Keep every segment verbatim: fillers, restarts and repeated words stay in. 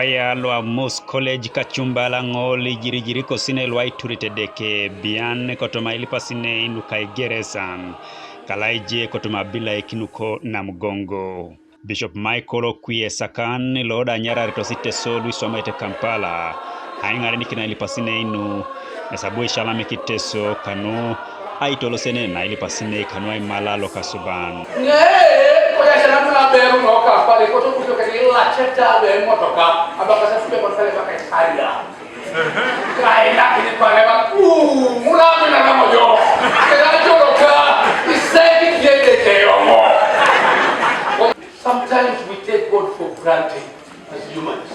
Eya lo Amus College Kachumbala ŋol ijirijiri kosine lo aiturite Edeke bian kotoma ilipasinei nuka Igeresan, kalaije kotoma abilaikin nuko Namugongo. Bishop Michael Okwie Sakan lo da anyararitosi Teso lu iswamaite Kampala, aiŋarenikin ailipasinei nu, nes abu isialamik Teso kanu aitolosenen ailipasinei kanu aimala lokasuban. Ŋee, ko yaselam na beru no Kampala, ko to kuto kedi lacheta lo emotoka, abaka sa sube kon kale baka isaria. Kaina kini pale ba, uu, muna mina na mojo. Keda jolo ka, iseki kiende ke yomo. Sometimes we take God for granted as humans.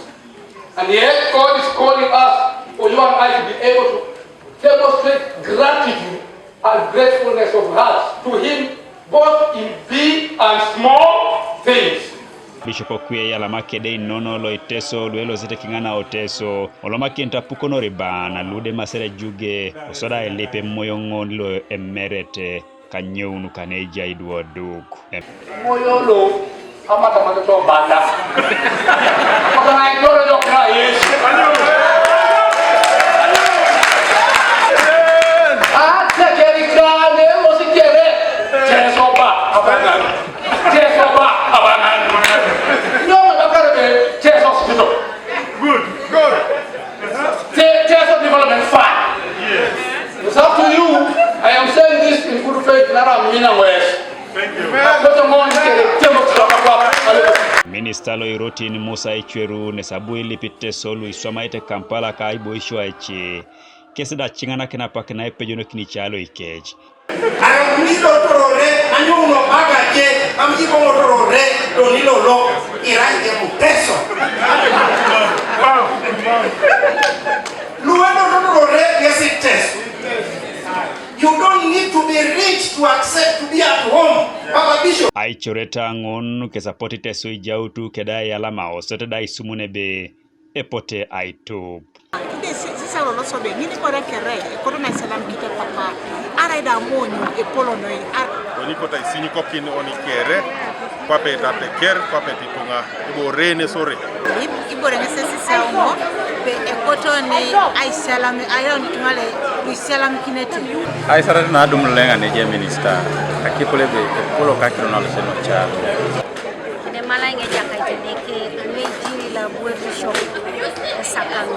And yet God is calling us for you and I to be able to demonstrate gratitude and gratefulness of hearts to Him, both in big and small things. Bishop Okwie eyalama kede inono lo Iteso lu elosete kiŋa na Oteso, olomakinit apukonor iban lu de masere juge, kosodi ailip emoyoŋon lo emerete. Kanyoun kane ejai duoduk. Moyo lo, amata mata to banda. Kota na itoro jo Christ. Ate keri kane mo si kere. Jesu ba, abanan. Jesu ba, abanan. Nyoma bakare be, Jesu sito. Good, good. Te-, Teso Development Fund. Yes. It's up to you. I am saying this in good faith. Nara mina wes. Thank you. Akoto mon kere temo tama kwa. Minister lo irotin Musa Ecweru nes abu ilip Iteso lu iswamaite Kampala ka aiboisio aice. Kesi da ciŋanakin apak na epejonokin icalo ikec. Aram nilo torore, anyo uno baga je, am jibo torore, do nilo lo, iran je muteso. Luendo torore, yes it is. You don't need to be rich to accept to be at home. Baba Bishop. Aicoreta ŋun kesapoti Teso ijautu keda eyalama osete da isumun ebe epote aitup. Kide si-, sisa lolo sobe, ŋini bore kere, ekoto na isalam kite papa, arai da monyu, epolo noi, ar- Oni kota isinyikokin oni kere, kwape tateker, kwape tituŋa, ibore nesore. Ib-, ibore ŋese sisa umo, be ekoto ni aisalam, ayau nituŋa le, lu isalam kinete. Aisarat na adum leŋa neje minister, akipole be, epolo kakiro na loseno chalo. Kine malai ŋejakait Edeke, anu ejiri la bue Bishop Esakan.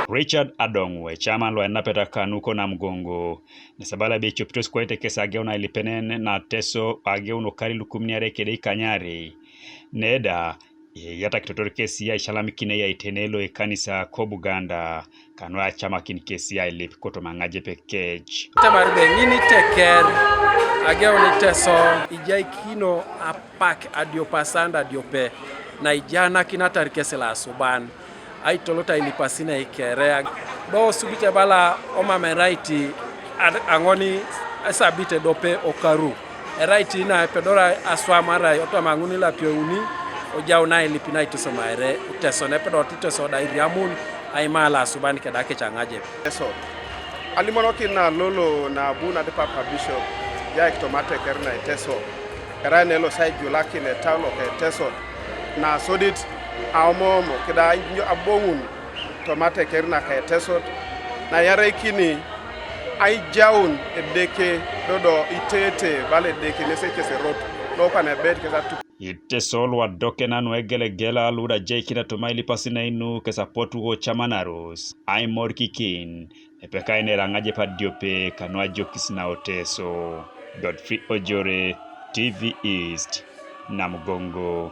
Richard Adongu, echairman lo enapeta kanu ko Namugongo, nes abala ebe ecopitos kwaite kes ageun ailipenen na Teso ageun okari lukumuniare kede ikanyari. Neda, eyatakitotor kesi aishalamikin eyaitene lo ekanisa ko Buganda. Kanu acamakin kesi ailip kotoma ŋajep kec. Tamar be ŋini teker ageun Iteso ijaikino apak adiope asanda adiope na ijanakinatar kesi loasuban aitolot ailipasinei kere. Do osubit ebala omam erait ad-, aŋoni esabit edope okaru. Erai tina epedora aswam arai otoma ŋun ilapio uni, ojau nailip naitusomaere Iteso, nepedorot Iteso da iriamun aima loasuban keda kec aŋajep. Iteso. Alimonokin na lolo na abu nade Papa Bishop, jaik toma ateker na Iteso. Erai nelosi aijulakin etau loka Iteso, na sodit aomomo keda aboŋun toma ateker naka Etesot, na iaraikini aijaun Edeke dodo itete bala Edeke nes eceserot, lo kwana ebeit kes atup. Iteso lu adokena nu egelegela lu da ajaikin atoma ilipasinei nu kes apotu ocamanaros, aimorikikin, epeka enera aŋajep adiope kanu ajokis na Oteso. Godfrey Ojore, T V East, Namugongo.